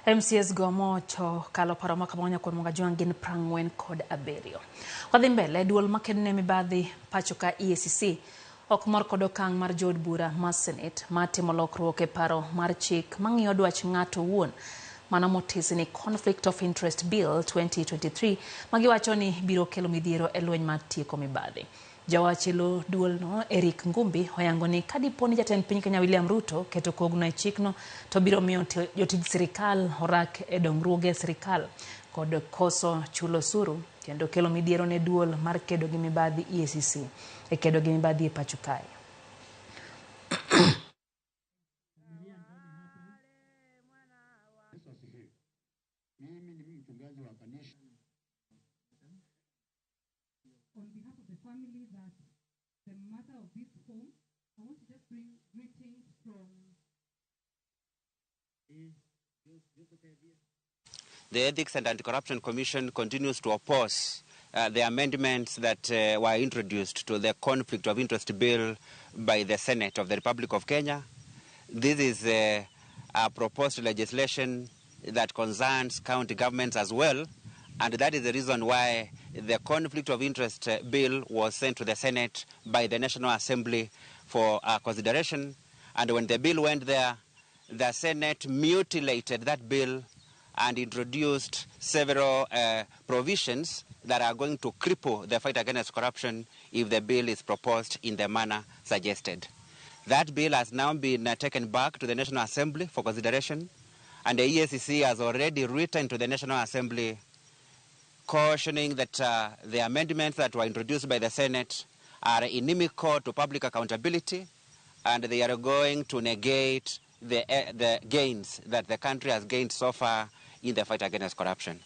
MCAs go mocho kalo paro ma kamano nyakwar Mwangajuang' gin 47. Wadhi mbele, duol makedo ne mibadhi pacho ka EACC ok mor kod okang' mar jood bura mar Senate mar timo lokruok e paro mar chik mang'iyo dwach ng'ato owuon mano motisi ni Conflict of Interest Bill 2023 magiwacho ni biro kelo midhiero e lweny mar tieko mibadhi. Jawach e lo duolno Eric Ngumbi oyango ni kadipo ni jatend piny Kenya William Ruto keto kogno e chikno to biro miyo jotij sirikal orak e dongruoge sirikal kod koso chulo osuru kendo kelo midhiero ne duol mar kedo gi mibadhi EACC e kedo gi mibadhi e pacho kae. On behalf of the family, that the mother of this home, I want to just bring greetings from The Ethics and Anti-Corruption Commission continues to oppose the amendments that were introduced to the Conflict of Interest Bill by the Senate of the Republic of Kenya. This is a proposed legislation that concerns county governments as well, and that is the reason why the Conflict of Interest Bill was sent to the Senate by the National Assembly for consideration. And when the bill went there, the Senate mutilated that bill and introduced several provisions that are going to cripple the fight against corruption if the bill is proposed in the manner suggested. That bill has now been taken back to the National Assembly for consideration, and the EACC has already written to the National Assembly cautioning that the amendments that were introduced by the Senate are inimical to public accountability, and they are going to negate the gains that the country has gained so far in the fight against corruption.